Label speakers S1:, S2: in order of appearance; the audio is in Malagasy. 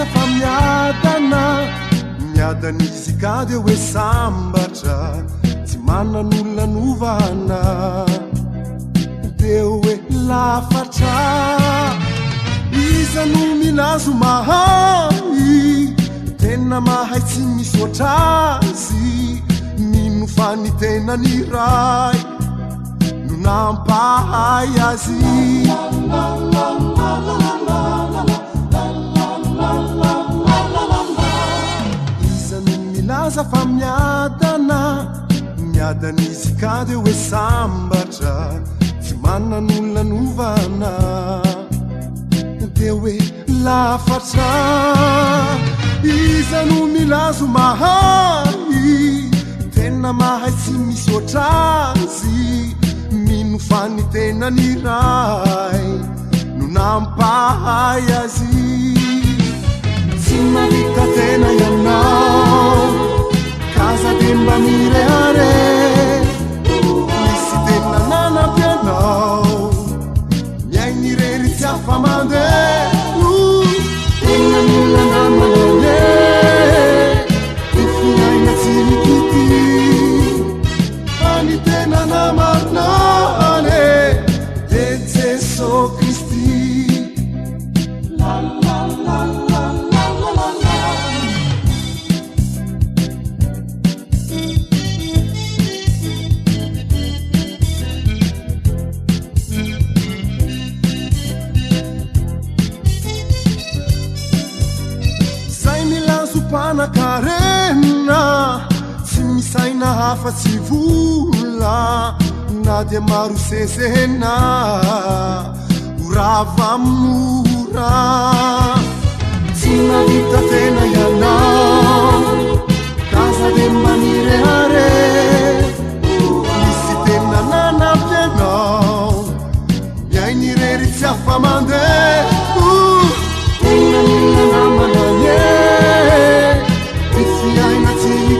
S1: milaza fa miadana? Miadana izy ka dia hoe sambatra, tsy manan'olona novana, dia hoe lafatra. Iza no milaza ho mahay? Tena mahay tsy misy ohatr'azy, mino fa ny tenany iray no nampahay azy. Iza no milaza fa miadana? Miadana izy ka dia hoe sambatra, tsy manan'olona novana, dia hoe lafatra. Iza no milaza ho mahay? Tena mahay tsy misy ohatr'azy, mino fa ny tenany iray no nampahay azy. Tsy mahita tena ianao, k'aza dia mba mirehareha, misy tena nanampy anao, miaina irery tsy afa-mandeha. Tena mila namana anie, ny fiaina tsy mikity, fa ny tena namana anie dia Jeso Kristy. La la la la la la la la. Zay milaza ho mpanan-karena, tsy misaina afa-tsy vola, na dia maro sesehena, ho rava mora. Tsy mahita tena ianao, k'aza dia mba mirehareha, misy tena nanampy anao, miaina irery tsy afa-mandeha. Tena mila namana anie, ny fiaina tsy.